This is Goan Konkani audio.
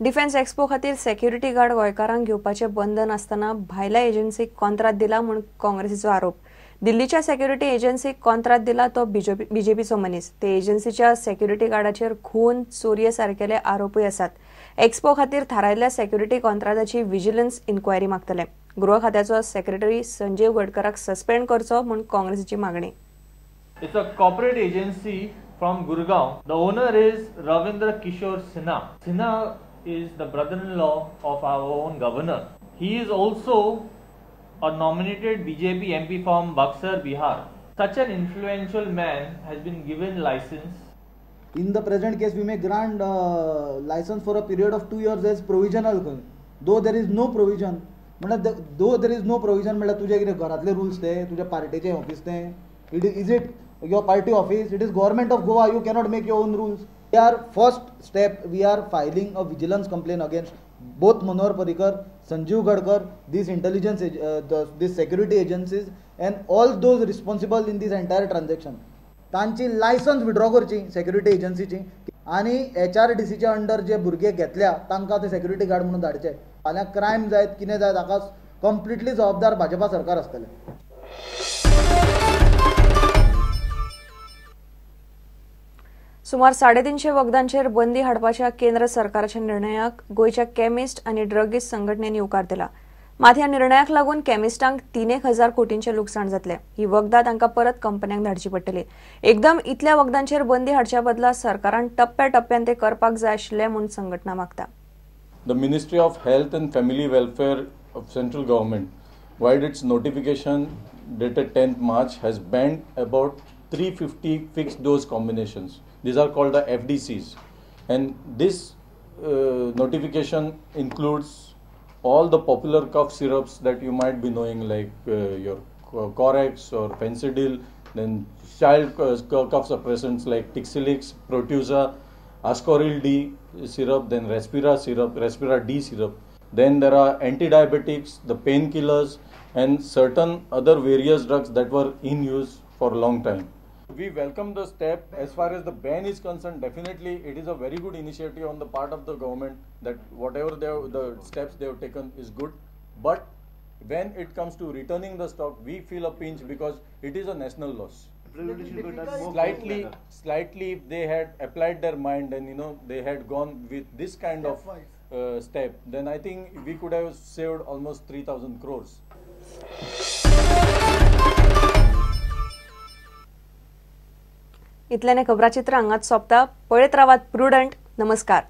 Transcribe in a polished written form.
डिफेन्स एक्स्पो खातीर सेक्युरिटी गार्ड गोंयकारांक घेवपाचें बंधन आसतना भायल्या एजन्सीक कॉन्त्राद दिला म्हूण काँग्रेसीचो आरोप. दिल्लीच्या सेक्युरिटी एजन्सीक कॉन्त्राद दिला तो बीजेपीचो मनीस. ते एजन्सीच्या सेक्युरिटी गार्डाचेर खून, चोरये सारकेले आरोपूय आसात. एक्स्पो खातीर थारायल्ल्या सेक्युरिटी कॉन्त्रादाची विजिलन्स इन्क्वायरी मागतले. गृह खात्याचो सेक्रेटरी संजीव गडकराक सस्पेंड करचो म्हूण काँग्रेसीची मागणी. It's a corporate agency from Gurgaon. The owner is Ravindra Kishore Sinha. Sinha is the brother-in-law of our own governor. He is also a nominated BJP MP from Buxar, Bihar. Such an influential man has been given license. In the present case, we may grant license for a period of 2 years as provisional. Though there is no provision, though there is no provision, म्हळ्यार तुजे कितें घरांतले रुल्स ते, तुज्या पार्टेचे ऑफिस ते. Is it your party office? It is government of Goa. You cannot make your own rules. We are first step, we are filing a vigilance complaint against both Manohar Parrikar, Sanjeev Gadkar, these intelligence, these security agencies and all those responsible in this entire transaction. तांची लायसन्स विड्रॉ करची सेक्युरिटी एजन्सीची आनी HRDCच्या अंडर जे भुरगे घेतल्या तांकां ते सेक्युरिटी गार्ड म्हणून धाडचे. फाल्यां क्रायम जायत कितें जायत हाका कंप्लिटली जबाबदार भाजपा सरकार आसतलें. सुमार 350 वखदांचेर बंदी हाडपाच्या केंद्र सरकाराच्या निर्णयाक गोंयच्या केमिस्ट आनी ड्रगिस्ट संघटनेन येवकार दिला. मात ह्या निर्णयाक लागून केमिस्टांक 3,000 कोटींचें लुकसाण जातलें. ही वखदां तांकां परत कंपन्यांक धाडची पडटली. एकदम इतल्या वखदांचेर बंदी हाडच्या बदला सरकारान टप्प्या टप्प्यान ते करपाक जाय आशिल्लें म्हूण संघटना मागता. The Ministry of Health and Family Welfare of Central Government, vide its notification dated 10th March, has banned about 350 fixed dose combinations. These are called the FDCs, and this notification includes all the popular cough syrups that you might be knowing, like your Corex or Phensedyl, then child cough suppressants like Tixilix, Protusa, Ascoril D syrup, then Respira syrup, Respira D syrup. Then there are antidiabetics, the painkillers, and certain other various drugs that were in use for a long time. We welcome the step. As far as the ban is concerned, definitely it is a very good initiative on the part of the government that whatever the steps they have taken is good. But when it comes to returning the stock, we feel a pinch because it is a national loss. Slightly, if they had applied their mind and they had gone with this kind of step, then I think we could have saved almost 3,000 crores. इतल्याने खबराचित्र हांगाच सोंपता. पळयत रावात प्रुडंट. नमस्कार.